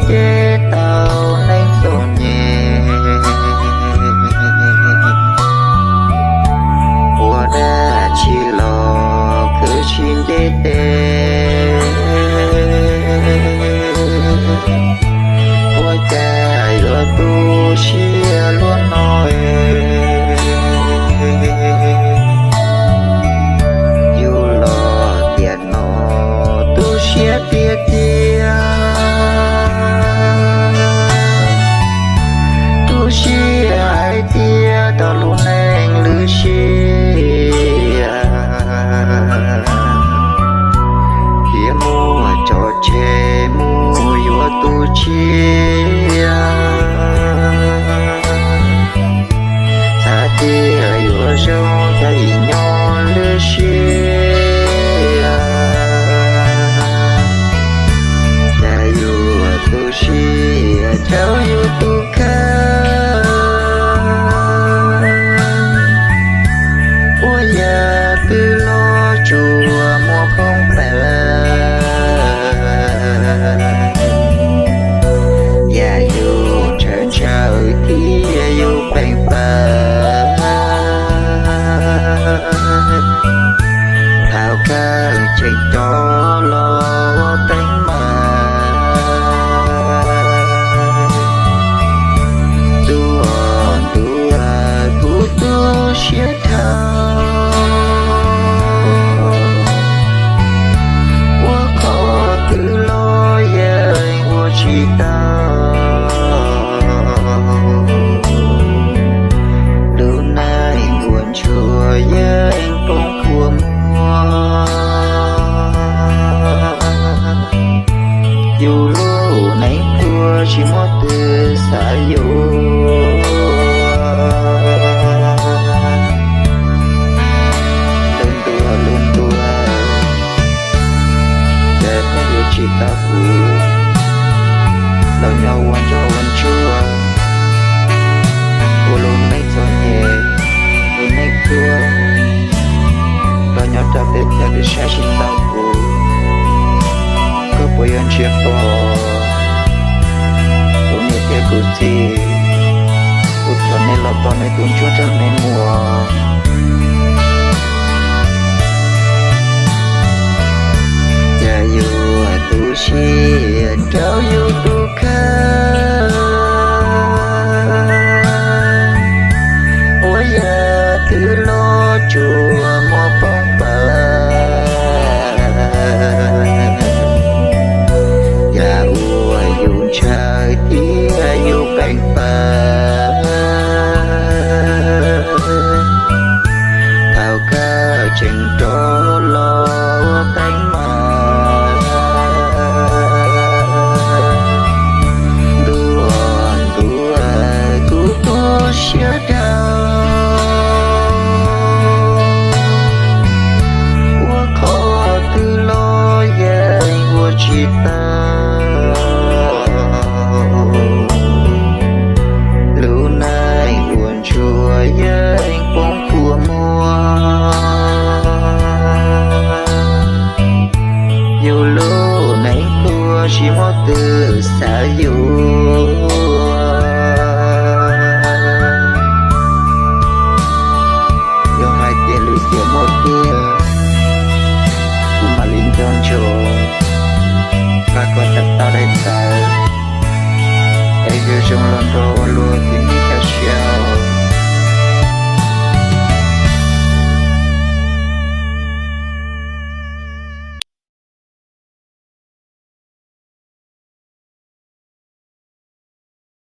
ces tau neej txom nyem. Ua dab tsi los khwv tsis nce tes, ua cas yuav tu siab luaj no. Yus los tiam no tu siab tiag tiag, tu siab hais tias tau lub neej lwm siab, cia muaj tso tseg mus yuav tus tshiab. Xav tias yuav zoo cas ib nyob lwm siab, cas yuav tu siab rau yus tus kheej. Ua yam twg los tsuas muaj poob pawg, yam yus ntshaw ntshaw thiab yus peem pawg. Thaum kawg tseem rov los ua teeb meem, tuaj ntuas kuv tu siab dhau. Ua qhov twg los yeej ua tsis tau, lub neej uas ntsuag yeej poob kua muag. Yus lub neej tuag tsis muaj twg xav yuav. Lub ntuj, lub ntuj, cas koj yuav tsis tau kuv los nyob ua ntsoj ua ntsuag, ua lub neej txom nyem, lub neej tuag los nyob rau pem cov twb saib tsis taus kuv. Koj puas yuav ntsia pom kuv niam thiab kuv txiv, kuv thov nej los pom nej tus ntsuag rau nej mus. Cas yuav tu siab rau yus tus kheej, ua yam twg los tsuas muaj poob pawg. Yam uas yus ntshaw thiab yus peem pawg, thaum kawg tseem rov los ua teeb meem. Ntuj, ntuj, kuv tu siab dhau, ua qhov twg los yeej ua tsis tau. Lub neej uas ntsuag yeej poob kua muag. Yus lub neej tuag tsis muaj twg xav yuav. Yog hais tias lwm tiam muaj tiag, kuv mam li nco ntsoov, nqa koj rau tau daim tawv, es zoo zoo los nrog ua luag tib neeg tag siab.